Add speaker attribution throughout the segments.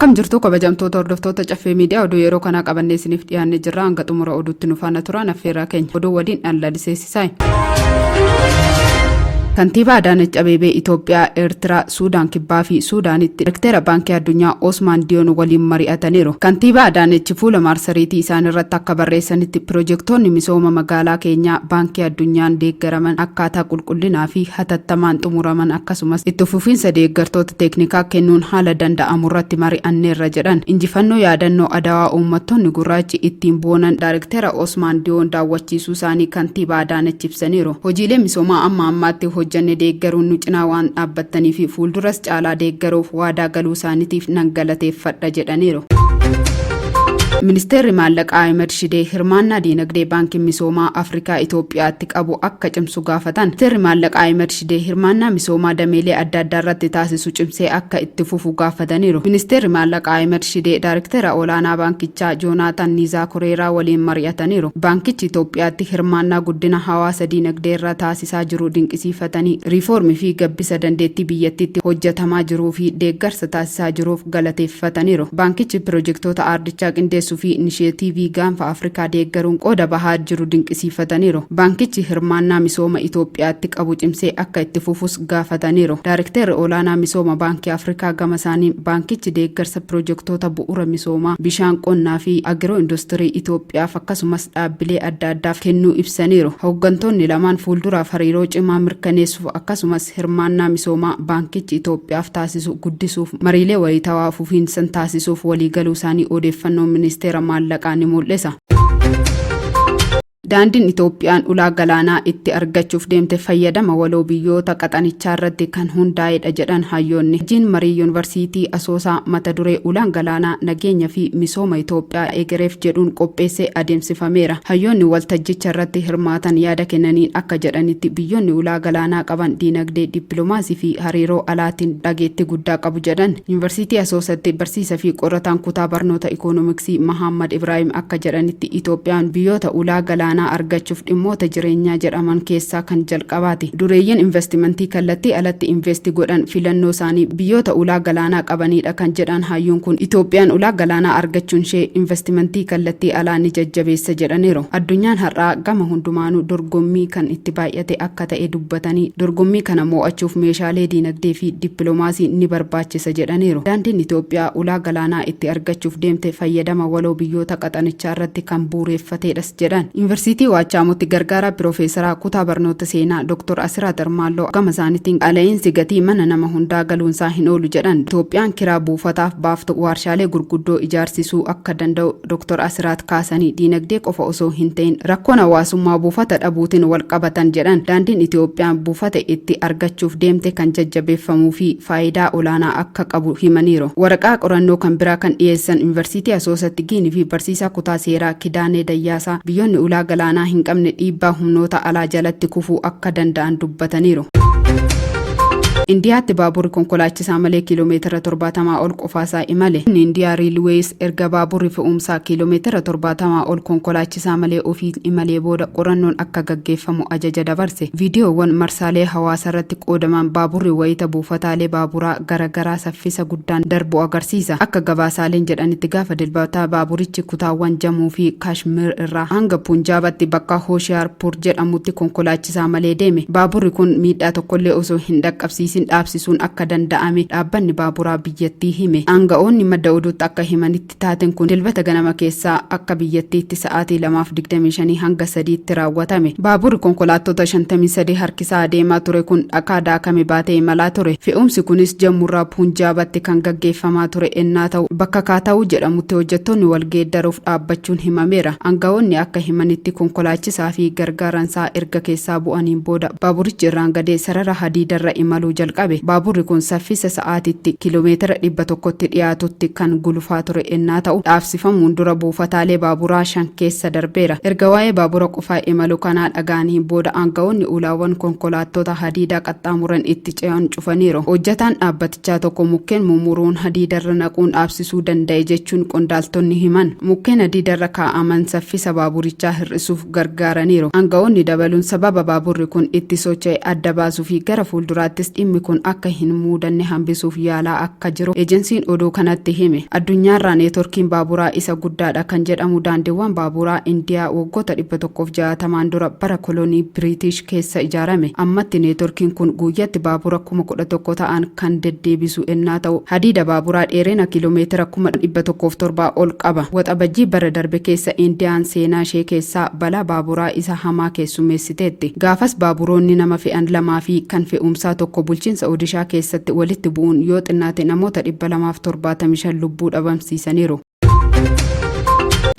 Speaker 1: Akkam jirtu kabajamtoota hordoftoota Caffee Miidiyaa, oduu yeroo kanaa qabannee isiniif dhiyaannee jirra. Hanga xumura oduutti nu faana turaan affeerraa keenya. Oduu waliin dhaan Laliseessisaay. Kantiibaa Adaanech Abeebee Itoophiyaa, Eertiraa, Suudaan Kibbaa fi Suudaanitti Direkteera Baankii Addunyaa Osmaan Diyoon waliin mari'ataniiru. Kantiibaa Adaanech fuula maarsariitii isaaniirratti akka barreessanitti, pirojektoonni misooma magaalaa keenyaa Baankii Addunyaan deeggaraman akkaataa qulqullinaa fi hatattamaan xumuraman, akkasumas itti fufiinsa deeggartoota teeknikaa kennuun haala danda'amurratti mari'anneerra jedhan. Injifannoo yaadannoo Adawaa uummattoonni gurraachi ittiin boonan Daarektera Osmaan Diyoon daawwachiisuu isaanii Kantiibaa Adaanech ibsaniiru. Hojiilee misoomaa amma ammaatti hojjanne deeggaruun nu cinaa waan dhaabbattanii fi fuulduras caalaa deeggaruuf waadaa galuu isaaniitiif nan galateeffadha jedhaniiru. Ministeerri Maallaqaa Ahimad Shidee hirmaannaa diinagdee Baankiin Misoomaa Afrikaa Itoophiyaatti qabu akka cimsu gaafatan. Ministeerri Maallaqaa Ahimad Shidee hirmaannaa misoomaa dameelee adda addaa irratti taasisu cimsee akka itti fufu gaafataniiru. Ministeerri Maallaqaa Ahimad Shidee Daarektera Olaanaa Baankichaa Joonaataan Niizaa Koreeraa waliin mari'ataniiru. Baankichi Itoophiyaatti hirmaannaa guddina hawaasa diinagdee irra taasisaa jiru dinqisiifatanii, riifoormii fi gabbisa dandeettii biyyattiitti hojjetamaa jiruu fi deeggarsa taasisaa jiruuf galateeffataniiru. Baankichi pirojektoota aardichaa qindeessuu fi inisheetiivii Gaanfa Afrikaa deeggaruun qooda bahaa jiru dinqisiifataniiru. Baankichi hirmaannaa misooma Itoophiyaatti qabu cimsee akka itti fufus gaafataniiru. Daarekteerri Olaanaa Misooma Baankii Afrikaa gama isaaniin, baankichi deeggarsa pirojektoota bu'uura misoomaa, bishaan, qonnaa fi agiroo industirii Itoophiyaaf akkasumas dhaabbilee adda addaaf kennuu ibsaniiru. Hooggantoonni lamaan fuulduraaf hariiroo cimaa mirkaneessuuf akkasumas hirmaannaa misoomaa baankichi Itoophiyaaf taasisu guddisuuf mariilee wayitawaa fufiinsan taasisuuf waliigaluu isaanii odeeffannoon Ministeera Maallaqaa ni mul'isa. Daandiin Itoophiyaan ulaa galaanaa itti argachuuf deemte fayyadama waloo biyyoota qaxanichaa irratti kan hundaa'edha jedhan hayyoonni. Hojiin marii Yuunivarsiitii Asoosaa mata duree "Ulaan Galaanaa Nageenya fi Misooma Itoophiyaa Egereef" jedhuun qopheessee adeemsifameera. Hayyoonni waltajjicha irratti hirmaatan yaada kennaniin akka jedhanitti, biyyoonni ulaa galaanaa qaban diinagdee, dippiloomaasii fi hariiroo alaatiin dhageettii guddaa qabu jedhan. Yuunivarsiitii Asoosatti barsiisa fi qorataan kutaa barnoota ikoonomiksii Mahammad Ibraahim akka jedhanitti, Itoophiyaan biyyoota ulaa galaanaa argachuuf dhimmoota jireenyaa jedhaman keessaa kan jalqabaati. Dureeyyiin investimentii kallattii alatti investi godhan filannoo isaanii biyyoota ulaa galaanaa qabanidha kan jedhan hayyuun kun, Itoophiyaan ulaa galaanaa argachuun ishee investimentii kallattii alaa ni jajjabeessa jedhaniiru. Addunyaan har'aa gama hundumaanuu dorgommii kan itti baay'ate akka ta'e dubbatanii, dorgommii kana mo'achuuf meeshaalee diinagdee fi dippiloomaasii ni barbaachisa jedhaniiru. Daandiin Itoophiyaa ulaa galaanaa itti argachuuf deemte fayyadama waloo biyyoota qaxanichaa irratti kan bu'uureffatedhas jedhan. Yuunivarsiitii Waachaamotti gargaaraa Piroofeesaraa kutaa barnoota seenaa Dr. Asiraat Hirmaalloo gama isaaniitiin, qaala'insi gatii mana nama hundaa galuunsaa hin oolu jedhan. Itoophiyaan kiraa buufataaf baaftu waarshaalee gurguddoo ijaarsisuu akka danda'u Dr. Asiraat kaasanii, diinagdee qofa osoo hin ta'in rakkoon hawaasummaa buufata dhabuutiin wal qabatan jedhan. Daandiin Itoophiyaan buufata itti argachuuf deemte kan jajjabeeffamuu fi faayidaa olaanaa akka qabu himaniiru. Waraqaa qorannoo kan biraa kan dhiyeessan Yuunivarsiitii Asoosatti Giinii fi barsiisaa kutaa seeraa Kidaanee Dayyaasaa, biyyoonni ulaa galaanaa hin qabne dhiibbaa humnoota alaa jalatti kufuu akka danda'an dubbataniiru. Indiyaatti baaburri konkolaachisaa malee kiiloomeetira 70 ol qofaasaa imale. Indiyaa Railways erga baaburri fe'umsaa kiiloomeetira 70 ol konkolaachisaa malee ofii imalee booda qorannoon akka gaggeeffamu ajaja dabarse. Viidiyoowwan marsaalee hawaasaa irratti qoodaman baaburri wayita buufataalee baaburaa garaagaraa saffisa guddaan darbu agarsiisa. Akka gabaasaaleen jedhanitti, gaafa Dilbataa baaburichi kutaawwan Jamuu fi Kaashmir irraa hanga Punjaabatti bakka Hooshiyaarpur jedhamutti konkolaachisaa malee deeme. Baaburri kun miidhaa tokkollee osoo hin dhaqqabsiisin dhaabsisuun akka danda'ame dhaabbanni baaburaa biyyattii hime. Aanga'oonni madda oduutti akka himanitti, taateen kun Dilbata ganama keessaa akka biyyattiitti sa'aatii 2:25 hanga 3tti raawwatame. Baaburri konkolaattota 53 harkisaa adeemaa ture kun dhakaa daakame baatee imalaa ture. Fe'umsi kunis Jammurraa Punjaabatti kan gaggeeffamaa ture ennaa ta'u, bakka Kaataawuu jedhamutti hojjettoonni wal geeddaruuf dhaabbachuun himameera. Aanga'oonni akka himanitti, konkolaachisaa fi gargaaransaa erga keessaa bu'aniin booda baaburichi irraan gadee sarara hadiidarra imaluu jalqabe. Baaburri kun saffisa sa'aatiitti kiiloomeetira 100tti dhiyaatutti kan gulufaa ture ennaa ta'u, dhaabsifamuun dura buufataalee baaburaa shan keessa darbeera. Erga waa'ee baabura qofaa imalu kanaa dhaga'aniin booda aanga'oonni ulaawwan konkolaattota hadiidaa qaxxaamuran itti ce'an cufaniiru. Hojjataan dhaabbatichaa tokko mukkeen mummuruun hadiidarra naquun dhaabsisuu danda'e jechuun qondaaltonni himan. Mukkeen hadiidarra kaa'aman saffisa baaburichaa hir'isuuf gargaaraniiru. Aanga'oonni dabaluun sababa baaburri kun itti socho'e adda baasuu fi gara fuulduraattis dhimma dhimmi kun akka hin muudanne hambisuuf yaalaa akka jiru ejensiin oduu kanatti hime. Addunyaarraa neetworkiin baaburaa isa guddaadha kan jedhamu daandiiwwan baaburaa Indiyaa waggoota 160n dura bara kolonii Biriitish keessa ijaarame. Ammatti neetworkiin kun guyyatti baabura 11,000 ta'an kan deddeebisu ennaa ta'u, hadiida baaburaa dheerina kiiloomeetira 107,000 ol qaba. Waxabajjii bara darbe keessa Indiyaan seenaa ishee keessaa balaa baaburaa isa hamaa keessummeessiteetti. Gaafas baaburoonni nama fe'an lamaa fi kan fe'umsaa tokko bulchiinsa Odishaa keessatti walitti bu'uun yoo xinnaate namoota 275 lubbuu dhabamsiisaniiru.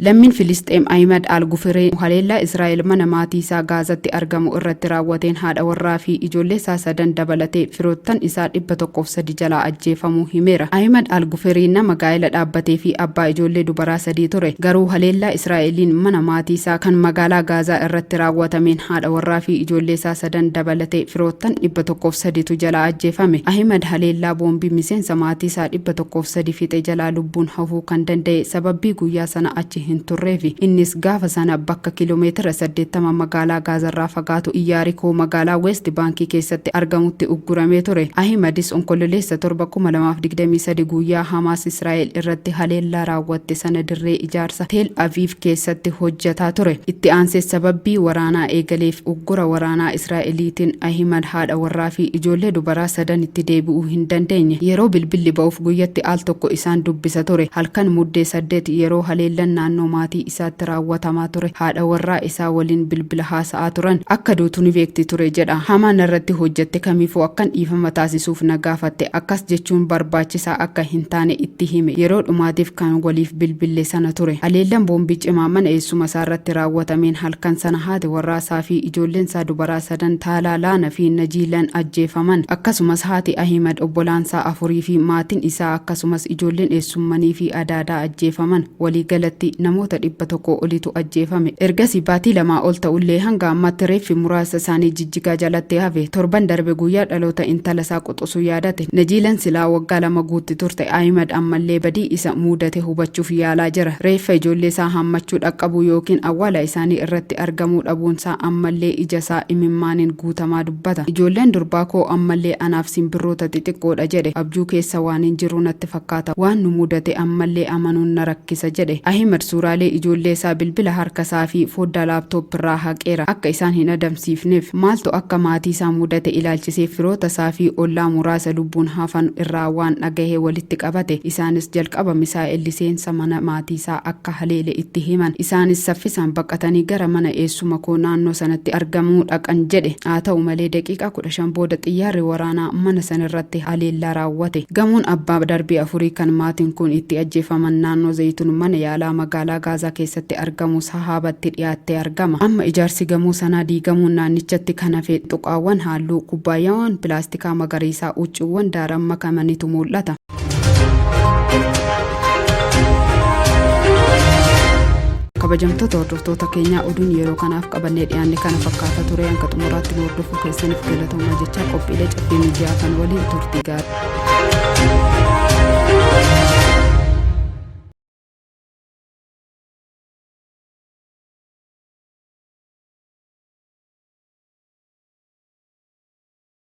Speaker 1: Lammiin Filisxeem Ahimad Al-Gufiree haleellaa Israa'el mana maatii isaa Gaazatti argamu irratti raawwateen haadha warraa fi ijoollee isaa sadan dabalatee firoottan isaa 103 jalaa ajjeefamuu himeera. Ahimad Al-Gufirii nama gaa'ela dhaabbatee fi abbaa ijoollee dubaraa sadii ture. Garuu haleellaa Israa'eliin mana maatii isaa kan magaalaa Gaazaa irratti raawwatameen haadha warraa fi ijoollee isaa sadan dabalatee firoottan 103tu jalaa ajjeefame. Ahimad haleellaa boombii miseensa maatii isaa 103 fixe jalaa lubbuun hafuu kan danda'e sababbii guyyaa sana achi hin turreefi. Innis gaafa sana bakka kiiloomeetira 80 magaalaa Gaazarraa fagaatu Iyyaarikoo magaalaa Weest Baankii keessatti argamutti ugguramee ture. Ahimadis Onkololeessa 7, 2023 guyyaa Hamaas Israa'el irratti haleellaa raawwatte sana dirree ijaarsa Teel Aviiv keessatti hojjataa ture. Itti aansees sababbii waraanaa eegaleef uggura waraanaa Israa'eliitiin Ahimad haadha warraa fi ijoollee dubaraa sadanitti deebi'uu hin dandeenye. Yeroo bilbilli ba'uuf guyyatti al tokko isaan dubbisa ture. Halkan Muddee 8 yeroo haleellan naannoo maatii isaatti raawwatamaa ture haadha warraa isaa waliin bilbila haasa'aa turan. Akka duutu ni beekti ture jedha. Hamaa narratti hojjatte kamiifuu akkan dhiifama taasisuuf na gaafatte. Akkas jechuun barbaachisaa akka hin taane itti hime. Yeroo dhumaatiif kan waliif bilbille sana ture. Haleellan boombii cimaa mana eessuma isaarratti raawwatameen halkan sana haati warraa isaa fi ijoolleen isaa dubaraa sadan Taalaa, Laana fi Najiilan ajjeefaman. Akkasumas haati Ahimad, obbolaansaa afurii fi maatiin isaa akkasumas ijoolleen eessummanii fi adaadaa ajjeefaman. Waliigalatti namoota 100 olitu ajjeefame. Ergasii baatii lamaa ol ta'ullee hanga ammaatti reeffi muraasa isaanii jijjigaa jalatti hafe. Torban darbe guyyaa dhaloota intala isaa quxusuu yaadate. Najiilan silaa waggaa lama guutti turte. Ahimad ammallee badii isa muudate hubachuuf yaalaa jira. Reeffa ijoollee isaa hammachuu dhaqqabuu yookiin awwaala isaanii irratti argamuu dhabuunsaa ammallee ijasaa imimmaaniin guutamaa dubbata. Ijoolleen durbaa koo ammallee anaaf simbirroota xixiqqoodha jedhe. Abjuu keessa waanin jiru natti fakkaata. Waan nu mudate ammallee amanuun na rakkisa jedhe. Ahimad suuraalee ijoollee isaa bilbila harkasaa fi foddaa laaptooppirraa haqeera. Akka isaan hin adamsiifneef. Maaltu akka maatiisaa mudate ilaalchisee firoota isaa fi ollaa muraasa lubbuun hafan irraa waan dhagahe walitti qabate. Isaanis jalqaba misaa'elli seensa mana maatiisaa akka haleele itti himan. Isaanis saffisaan baqatanii gara mana eessuma koo naannoo sanatti argamuu dhaqan jedhe. Haa ta'u malee daqiiqaa 15 booda xiyyaarri waraanaa mana sanarratti haleellaa raawwate. Gamoon abbaa darbii afurii kan maatiin kun itti ajjeefaman naannoo Zayituun mana yaalaa magaalaa Gaazaa keessatti argamu Sahaabatti dhiyaattee argama. Amma ijaarsi gamoo sanaa diigamuun naannichatti kan hafe tuqaawwan halluu, kubbaayyaawwan pilaastikaa magariisaa, huccuuwwan daaraan makamanitu mul'ata. Kabajamtoota hordoftoota keenyaa, oduun yeroo kanaaf qabannee dhiyaanne kana fakkaata ture. Hanga xumuraatti nu hordofuu keessaniif galatoomaa jechaa, qophiilee Caffee Miidiyaa kan waliin turtii gaarii.